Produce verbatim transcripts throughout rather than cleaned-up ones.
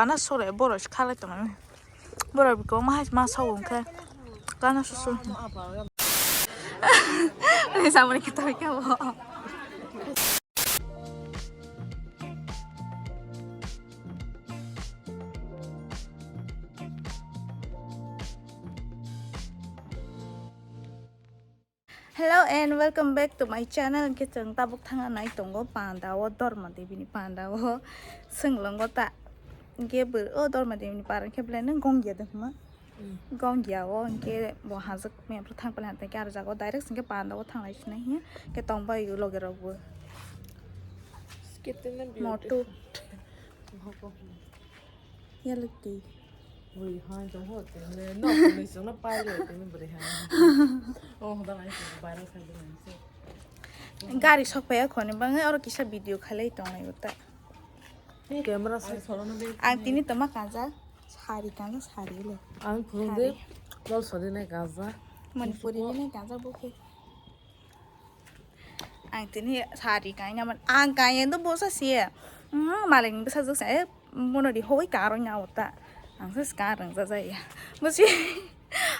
Ana sore borok se khalai tongo. Borok bikon ma hai ma sao hwnkhe. Kana susu. Ani samani khe toi khe bo. Hello and welcome back to my channel. Hwnkhe chwng tabuk thangna nai tongo panda o Dorma Devi ni panda o swnglwngo ta. Hwnkhe bwrwi o Dorma Devi ni para hwnkhe belai no gongya de hwnma. Gongya o hwnkhe bo hajak mepra thang pale hwnkhe aro jaga o direct hwnkhe panda o thanglai sinai hiya. Hwnkhe tong bai loge rok bo. Motu. Yellow tea. Bwrwi hai jong ho tini le no ni song no pai le tini bwrwi hai. Oh da lai se bai ra sai de se. Gari sok paya khoni bang oro kisa video khalai tong lai ta. Camera sai soro no de. Ang tini toma kaja sari kaja sari le. Ang phung de. Sari. Lol sori nai kaja. Manipuri ni nai kaja bukhe. Ang tini sari kaina man, ang kaiya do bosa siya. Mm, malai ni bwsajwk sa, eh, mono di hoi karo nya uta. Ang sa ska rang ja jaya. Bosi,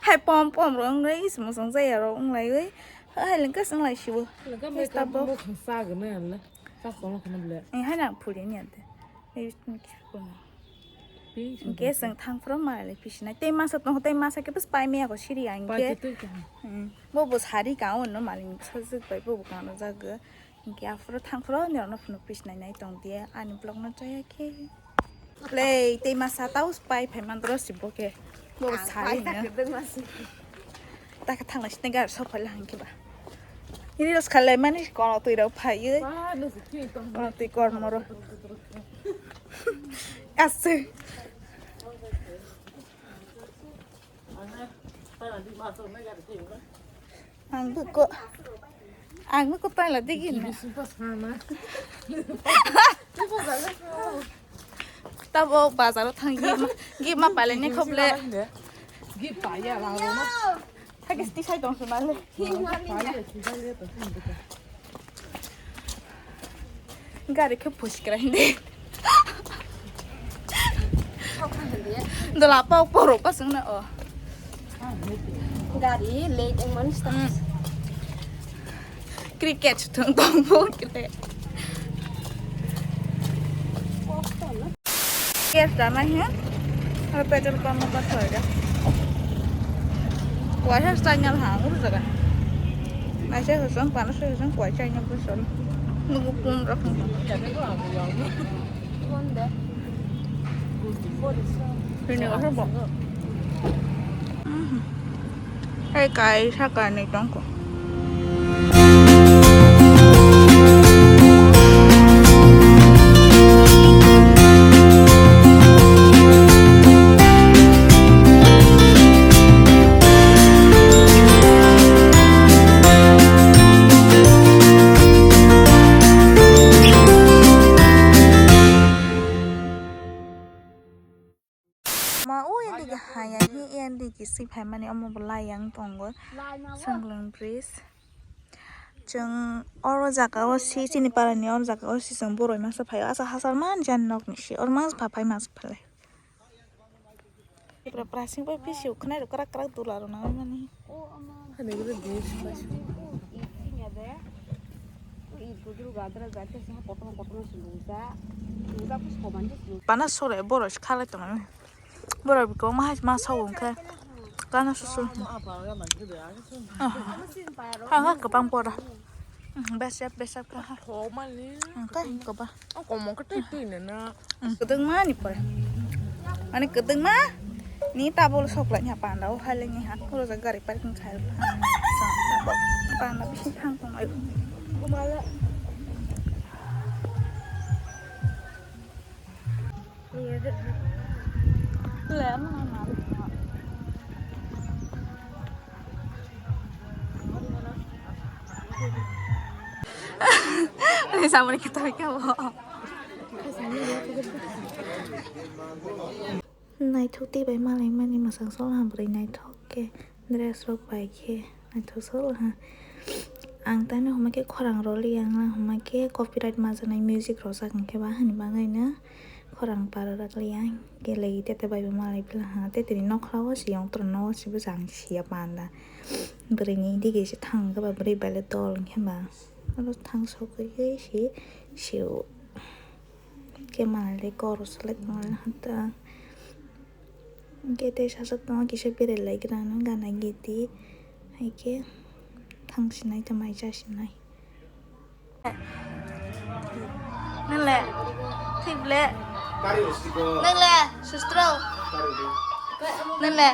hai pom pom rong rai, is mo song jaya rong lai oi. Hai lengka song lai sibo. Lengka mai ka bo khang sa gana la. Sa song khana bla. Eh, hai na phuli ni ante. Eh, is mo kisa kono. Hwnkhe chwng thang phuru malai pisinai. Tei masa tongo, tei masa khe bwsai pai maya kho siri ya hwnkhe. Bo bo sari ka ono malai ni bwsajwk bai bo bo kano jago. Hwnkhe aphuru thang phuru nirok no phunuk pisinai nai tong diya ani vlog no chaya khe. Play tei masa tau pai phai mandro si bo khe. Bo bo sari no. Ta khe thang lai sini gar sok phai la hwnkhe ba. Reels khalai mani kono twi rok phai. Kono twi kormo rok. Aswk. Ang buko, ang buko pala digi na. Tabo bazaro thang gi ma, gi ma pale ne khoble. Gi pa ya la ro na. Thake sti sai tong sumale. Gari khe phuskra hindi. Dola pau poro pasung na o. Gari late engman sta. Cricket thung tong bo kre. Gas dana he. Aro petrol pump no pathor ja. Kuaisa stanyal ha uru jaga. Naisa hosong pana hosong kuaisa nya bosol. Nugu pun rok. Ini apa? Hei kai saka ni tongko. Ma o endi ke haya hi endi ke si phai mani omo bo lai yang tongo. Sanglang bridge. Chwng oro jaga o si chini para ni oro jaga o si chwng boroi masa phai o asa hasar man jan nok ni si oro mas pha phai mas phalai. Pra prasing pai pisi ukhnai ro krak krak dula ro nang mani. Hani gure bridge pai. Pana sore borok se khalai tongo. Borok bikon ma hai ma sao hwnkhe. Kana susu. Ha ha kwbang pora. Besep besep kha ha. Hwnkhe kwbang. Kwdwngma ni pore. Mane kwdwngma ni tabul soklai ni panda o hai le ni ha. Oro jaga gari parking khai. Panda bisi thang tong ai. Ani samani kita kya bo. Naithok tei bai malai mani mwsang solo hambrwi naithok khe dress rok bai khe naithok solo ha. Ang tani hwnba khe khorang rwliya ang hwnba khe copyright majaknai music rwjak hwnkhe ba hani bagwi no Khorang para rwkliya, kelai tete bai bo malai pila ha, tete ni nokla o si yong tron no si bwsang siya panda. Bwrwi ni dige se thang khe ba bwrwi bai le dol hwnkhe ba. Oro thang sok khe si sio. Khe malai le kor salai tong ha ta. Hwnkhe tei sasok tongo kisa berai lai gra nw gana giti. Hai khe thang sinai tei mai cha sinai. Nwng le thik le. Nwng le sustro. Nwng le.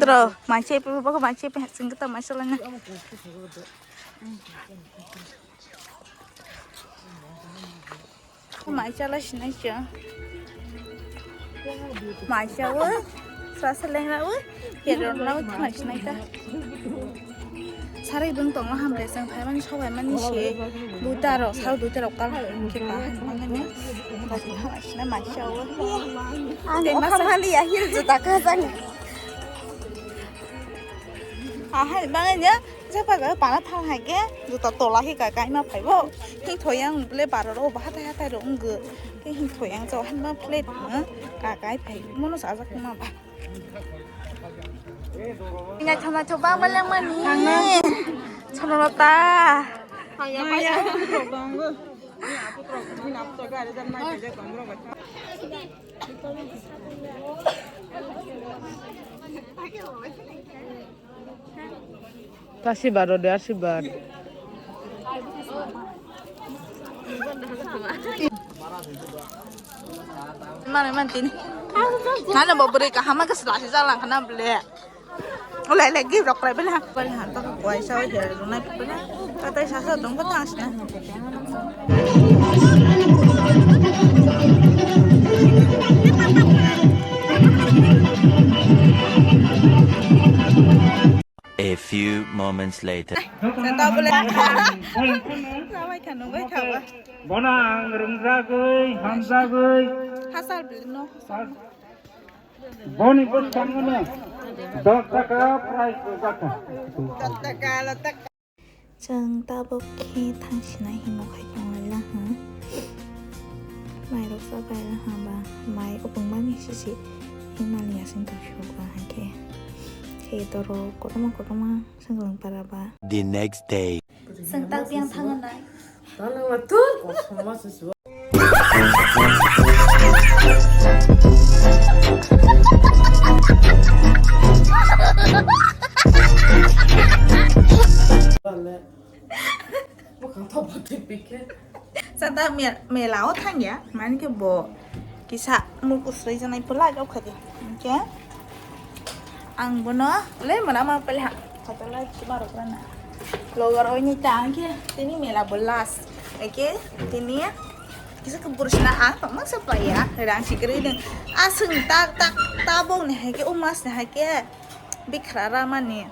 Dro, mai chepe, bokhe mai chepe, sing kita mai chalai na. Mai chalai sinai cha. Mai chawo, sa sa lengra wo, kero na wo, mai sinai ta. Sarai bwng tongo hamre, chwng phaimani sobaimani se duita rok, sal duita rok kal khe ba han mangani. Kaisa thang sina mai chawo. Ani okham hali ya hil juta kajang. Ahai banganya japa ga pana thang hai ke juta tola hi ka kaima phaibo. Hi thoyang ble baro ro ba hatai hatai ro unggo. Ke hi thoyang cho han ma plate ma ka kai phai. Mono sa jak ma ba. Ina thama thoba balang mani. Sono ta. Asirwad rw de, asirwad. Mane man tini. Nana bo bwrwi kaham ma khe sla se jalang khana ble. Ulai le gift rok lai bela. Bela to ko ai sa he runai bela. Katai sa sa dong ko ta asna. A few moments later. Santa bole. Sabai khanu bai khawa. Bono ang rwngjagwi, hamjagwi. Hasal bili no. Boni bwskango no dos taka prize rwjakha. Dos taka, dos taka. Chwng tabuk khe thang sinai hinwi khai tong lai la ha. Mai rok cha bai la ha ba, mai upung mani sisi Himalaya sing tong suk ba hai khe. Khe doro kotorma kotorma senglang para ba. The next day. Chwng tak biang thang nai. Santa mel-, mela o thangya, mani khe bo kisa muku sri janai pula jok khadi. Hingke ang bono le mana ma pele ha. Khatala chima rok rana. Logar oi ni tang khe tini mela bo last. Eke tini kisa khe burus na ang tongma sa paya. Rang sikri ding. Asung tak tak tabok ni hai khe umas ni hai khe bikra ramani.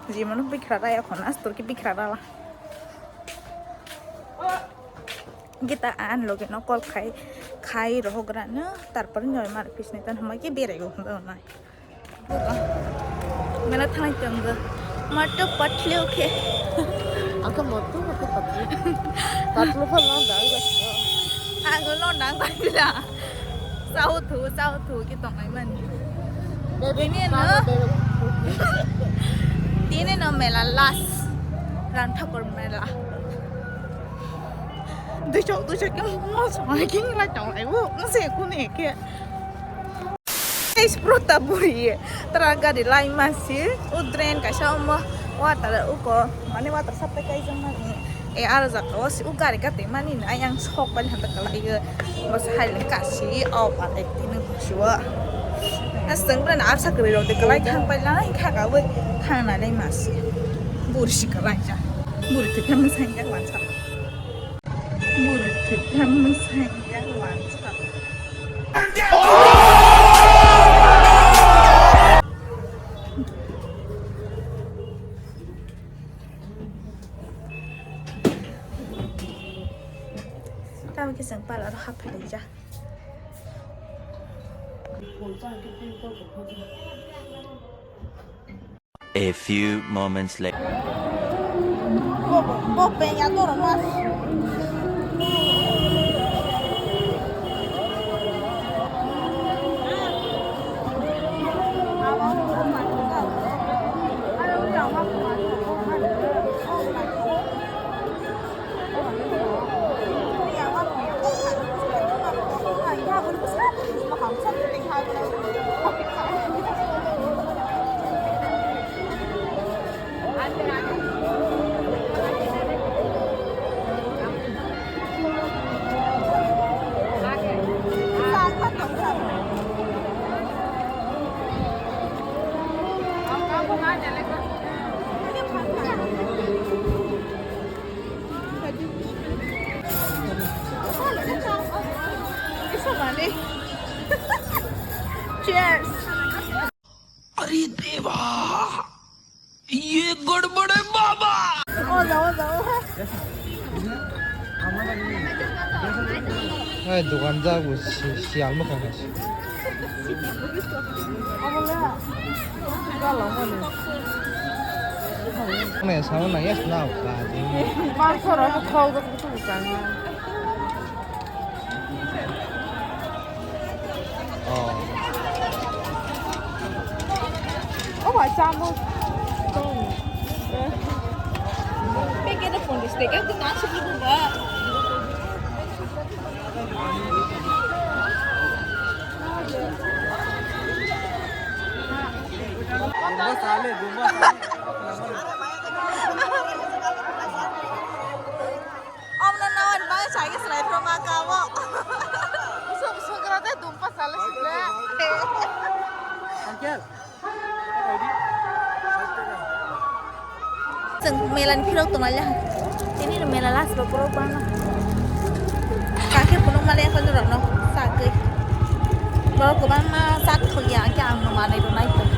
Jimano bikra raya khon astor khe bikra rala. Gita an loge no call khai, khai rohogra no, tarpor no mar pisne tan hamai ke berai go hunda nai. Mela thanai tong go. Mato patli oke. Aka mato mato patli. Patlo pha lon dang go. Ago lon dang go bila. Sao thu, sao thu ki tong ai mani. Tini no. Tini no mela last. Ran Thakur mela. Duichok, duichok ke mo so ma king la tong ai wo. Nse kune ke. Guys, pro ta buri. Tara gari lai masi. U drain kaisa omo. Water uko. Mane water supply kai jang mani. E aro jaka o si u gari gate mani na yang sok pai handa kalai. Bas hai le kasi o pa ek tini siwa. Asang bra na arsa kri ro de kalai thang pai lai kha ka we. Thang na lai masi. Buri si kalai ja. Buri te thang sang ja wansa. Buri te thang sang ja wansa. Tamo khe chwng parlour o haphailai ja. A few moments later. Bo, bo, bo peng ya toro mas. Cheers. अरे देवा, ये गड़बड़ है बाबा। Oja, oja, oja. Hai, dogan jago, si, sial mokang hai se. Obo le, galo mani. Mane sama na yes na ka. Bang soro ko khau ko tu ka. Oh. Oh, my chamo. Peggy the phone is taken. The dance will go back. Gumba sale, gumba sale. Om na nawan bang chagi selai pro maka wo. Suk suk rate dumpa sale sile. Uncle. Chwng mela ni phirok tongo le. Tini no mela last bo borok bangma. Kakhe phunuk male phone rok no sagwi. Borok kwbangma sak thokya khe ang no manwi rwnai tong.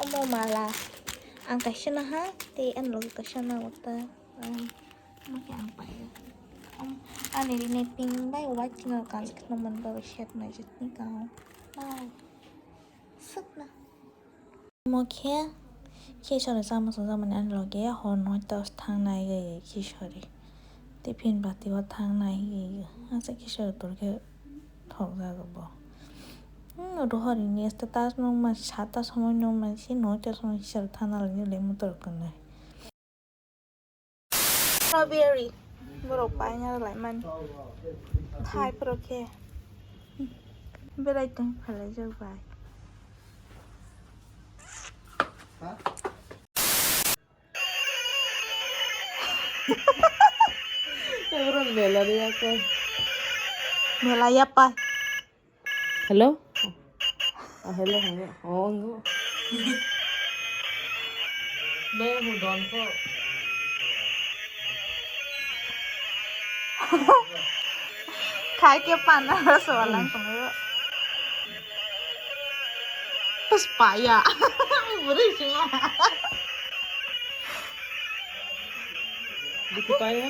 Omo mala ang kaisa naha tei ani loge kaisa naha ta ang omo khe ang paio. Ani rini pink bai white colour kanjak no man bagwi set naijak ni kau. Wow. Sukna. Omo khe khe sori chama song jamani ani loge hor noita thang nai gaya khe sori. Tiffin bati o thang nai gaya asa khe sori tor khe thok jago bo. Hmm, rohor ini status nung ma sata somoi nung ma si noita somoi sir thana lagi le motor kanai. Strawberry borok paina lai mani. Thai pro khe. Berai tong phalai jak bai. Oro mela ni ako. Mela ya pa. Hello? Ah, hello, hello. Oh, enggak. Be, hold on ko. Khai ke pana soalan ko. Terus paya. Beri semua. Di kupaya.